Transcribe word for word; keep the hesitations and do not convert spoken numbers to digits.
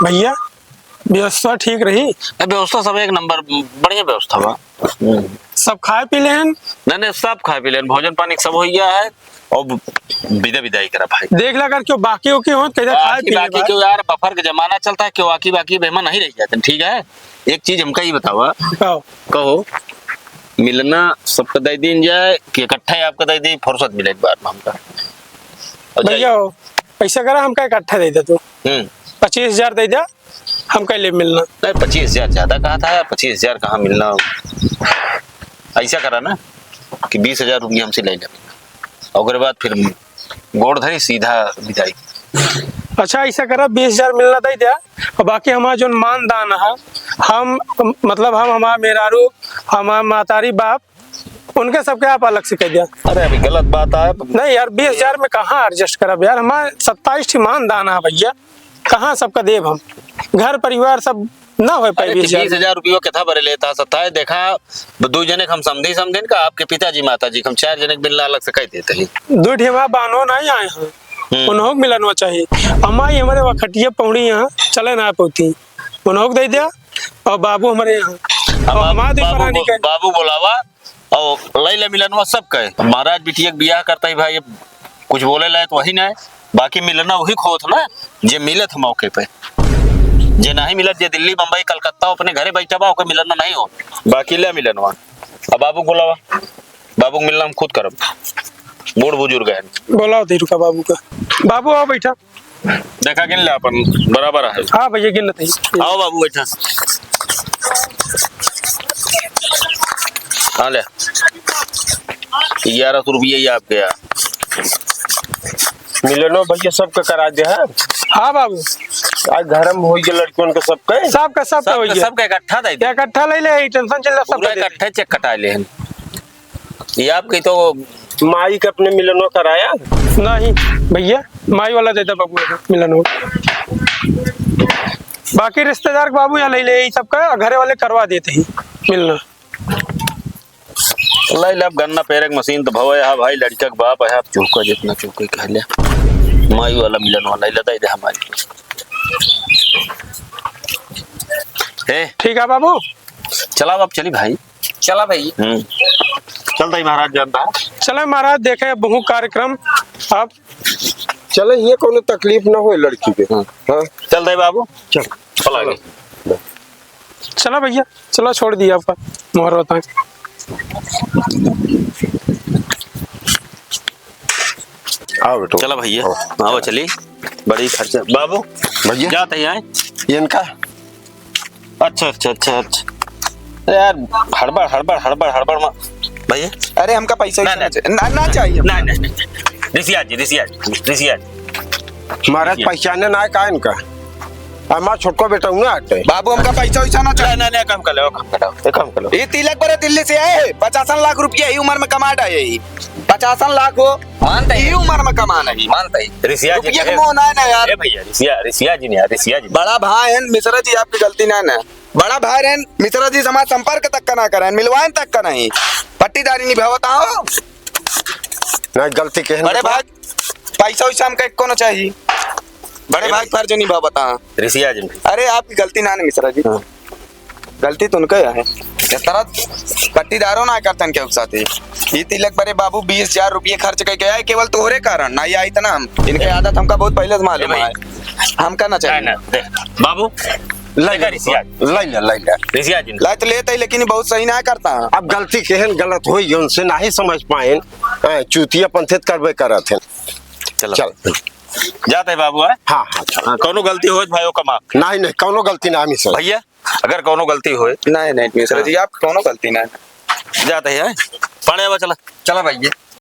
भैया, व्यवस्था ठीक रही? ए, व्यवस्था सब एक नंबर, बढ़िया व्यवस्था बा। सब खाए पी लेहन? नहीं, नहीं, सब खाए पी लेहन, भोजन पानी सब हो गया है। अब विदा विदाई करा भाई। देख ला, अगर क्यों बाकी हो, क्यों हो, कह दे, खाए बाकी, पी ले बाकी भाई। क्यों यार, बफर का जमाना चलता है, क्यों बाकी, बाकी मेहमान नहीं रह जाते, ठीक है? एक चीज हमका ये बतावा। कहो। कहो, मिलना सबका दे दीन जाए कि इकट्ठा ही आपका दे दी, फुर्सत मिले एक बार में हमका। और भैया जाइए। हो, ऐसा करा, हमका इकट्ठा दे दे तू। हम्म। पच्चीस हजार दे दे, हमका ले मिलना। नहीं, पच्चीस हजार ज्यादा कहा था यार, पच्चीस हजार कहाँ मिलना? ऐसा करा ना कि बीस हजार रुपये हमसे ले ले, और ओकरे बाद फिर गोड़ धरी सीधा विदाई। अच्छा, ऐसा करा, बीस हजार मिलना दे दे, और बाकी हमारा जो मान दान है, हम, मतलब, हम, हमारा मेहरारू, हमारा मातारी बाप, उनके सबके आप अलग से कह दिया। अरे, अभी गलत बात है। नहीं यार, बीस हजार में कहाँ adjust करब यार, हमारे सत्ताईस ठी मान दान है भैया, कहाँ सबका देब हम? घर परिवार सब ना हो पाए अरे, तो बीस हजार। बीस हजार रुपयो के था बरे लेता सत्ताईस, देखा, दो जने के हम समझे, समझे का आपके पिताजी माताजी के हम चार जने के मिलना अलग से कह देते हैं। दो ठी हमारा बहनो नहीं आए हैं, हम्म। उन्हों को मिलनवा चाहिए। अम्मा ही हमारे वखटिया पौड़ी यहाँ चले ना पौती, उन्हों को दे दिया। और बाबू हमारे यहाँ, अब और बाबू, हमारे बाबू परानी बो-, के। बाबू बोलावा और लैला मिलनवा सब कहे। महाराज बिटिया के बियाह करता ही भाई, अब कुछ बोले लाए तो वही ना है, बाकी मिलना वही खोत ना, जे मिलत है मौके पे। जे नहीं मिलत, जे दिल्ली, बम्बई, कलकत्ता अपने घरे बैठा बा, ओके मिलना नहीं हो। बाकी ले मिलनवा। अब बाबू बोलावा, बाबू के मिलना हम खुद करब, बूढ़ बुजुर्ग हैं। बोलाओ दे रुका बाबू का। बाबू आओ बैठा। देखा गिन ले अपन, बराबर है। हाँ भैया, गिन लेते हैं। आओ बाबू, बैठा। हाँ, ले। ग्यारह सौ रुपया ही आपके यहाँ। मिलनो भैया सबका करा दे है। हाँ बाबू। आज घर में हो गया लड़कियों के सबके। सबका, सबका सबका, हो गया। सबका इकट्ठा दे दे। इकट्ठा ले ले, tension चल रहा, सबका पूरा दे दे। इकट्ठे check कटा ले हैं। ये आपकी तो माई के अपने मिलनो कराया? नहीं भैया, माई वाला देता बाबू मिलनो। बाकी रिश्तेदार के बाबू यहाँ ले ले, ये सबका घरे वाले करवा देते ही मिलना। लाई लब गन्ना पेरे के मशीन तो भवे हा भाई, लड़का के बाप है, आप चूका जितना चूके कह ले। माई वाला मिलन वाला ही लदा दे हमारी। हे। ठीक है बाबू। चला अब चली भाई। चला भाई। हम्म। चलता ही महाराज जानता है। चले महाराज, देखे बहु कार्यक्रम। अब चले, ये कोनो तकलीफ ना होए लड़की के। हाँ। हाँ। चलता ही बाबू। चल। चला गए। चला भैया, चला, छोड़ दिया आपका मोहर होता है। आओ बेटो। चला भैया, आओ। आओ चली। बड़ी खर्चा बाबू। भैया। जाते ही आए। ये इनका। अच्छा, अच्छा, अच्छा, अच्छा। अरे यार, हड़बड़, हड़बड़, हड़बड़, हड़बड़ मा-, भैया। अरे, हमका पैसा ना, वैसा ना। ना चाहिए, ना चाहिए। ना, ना, ना। ऋषिया जी, ऋषिया जी, ऋषिया जी। महाराज, ऋषिया। पहचाने ना है का इनका? हमार छोटको बेटा हूँ ना आटे। बाबू, हमका पैसा वैसा ना चाहिए। ना, ना, ना, काम कर लो, काम कर लो, ये काम कर लो। ये तिलक बरे दिल्ली से आए, पचासन लाख रुपया ही उम्र में कमा डाए ही। पचासन लाख हो, मानता है। ई उम्र में कमा नहीं। मानता है। ऋषिया जी, रुपया के ए, मोह ना है ना यार। ए भैया, ऋषिया, ऋषिया जी ने यार, ऋषिया जी। बड़ा भाई हैं मिश्रा जी, आपकी गलती ना है ना। बड़ा भाई हैं मिश्रा जी, समाज संपर्क तक का ना करें, मिलवाएं तक का नहीं। पट्टीदारी निभावता हो। ना गलती कहन बड़े भाई, पैसा वैसा हमका एको ना चाहिए। बड़े ए भाई भाई। फर्ज निभावता। ऋषिया जी। अरे आपकी गलती ना है मिश्रा जी। हाँ। गलती तो उनका ही है। इस तरह पट्टीदारों ना करतन के साथ ही। ये तिलक बरे बाबू बीस हजार रुपये खर्च करके आए केवल तोहरे कारण, ना ये इतना हम, इनके आदत हमका बहुत पहले से मालूम ए भाई। है। हमका ना चाहिए। ना, ना, देख, बाबू, लाई देखा ला, ऋषिया जी। लाई ला, लाई ला। ऋषिया जी। लाई तो लेते ही, लेकिन ये बहुत सही ना करता है। अब गलती केहन गलत होई, उनसे ना ही समझ पाए। हाँ, चूतिया पंथित करबे करत हैं। चलो। चल। जाते हैं बाबू, हैं? हाँ, हाँ, चल। हाँ, कौनो गलती होई तो भाई, ओका माफ। नहीं, नहीं, कौनो गलती ना, मिश्रा। भैया, अगर कौनो गलती होए। नहीं, नहीं, मिश्रा जी, हाँ। आप कौनो गलती ना है। जाते हैं, हैं? पाड़े आवा, चला। चला भैया।